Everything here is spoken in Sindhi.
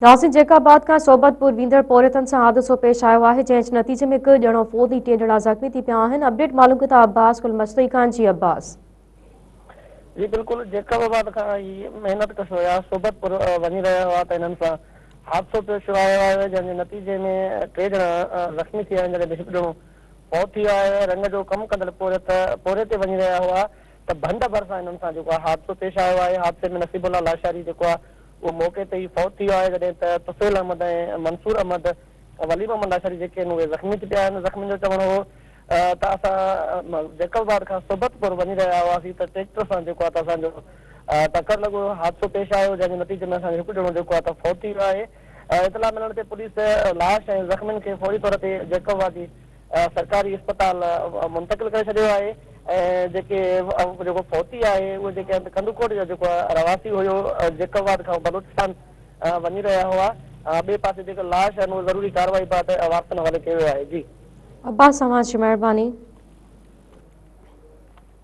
ناظرين جيڪب آباد کان صحبت پور ويندڙ پورهيتن سان حادثو پيش آيو آهي جنهن جي نتيجي ۾ هڪ ڄڻو فوت ۽ ٽي ڄڻا زخمي ٿي پيا آهن اپڊيٽ معلوم ڪندا عباس گل مستوئي کان جي عباس. جي بلڪل جيڪب آباد کان هي محنت ڪش هيا صحبت پور وڃي رهيا هئا ته هنن سان حادثو پيش آيو آهي جنهن جي نتيجي ۾ ٽي ڄڻا زخمي ٿي ويا آهن جڏهن ته هڪ ڄڻو فوت ٿي ويو آهي رنگ جو ڪم ڪندڙ پورهيت پورهيي تي وڃي رهيا هئا ته ڀنڊ ڀرسان هنن سان جيڪو آهي حادثو پيش آيو آهي حادثي ۾ نصيب الله لاشاري جيڪو آهي اهو موقعي تي ئي فوت ٿي ويو آهي جڏهن ته طفيل احمد ۽ منصور احمد ۽ ولي محمد لاشاري جيڪي آهن اهي زخمي ٿي پيا آهن زخمين جو چوڻ هو ته اسان جيڪب آباد کان صحبت پور وڃي رهيا هئاسين ته ٽريڪٽر سان جيڪو آهي ته اسان جو ٽڪر لڳو حادثو پيش آيو جنهن جي نتيجي ۾ اسان جو هڪ ڄڻو جيڪو آهي ته فوت ٿي ويو آهي اطلاع ملڻ تي پوليس لاش ۽ زخمين کي فوري طور تي جيڪب آباد جي سرڪاري اسپتال منتقل ڪري ڇڏيو آهي ۽ جيڪي جيڪو فوتي آهي اهي جيڪي آهن ڪنڌڪوٽ جو جيڪو رهواسي هيو جيڪب آباد کان بلوچستان وڃي رهيا هئا ٻئي پاسي جيڪو لاش آهن اهو ضروري ڪارروائي بعد وارثن حوالي ڪيو ويو آهي جي. عباس اوهان جي مهرباني.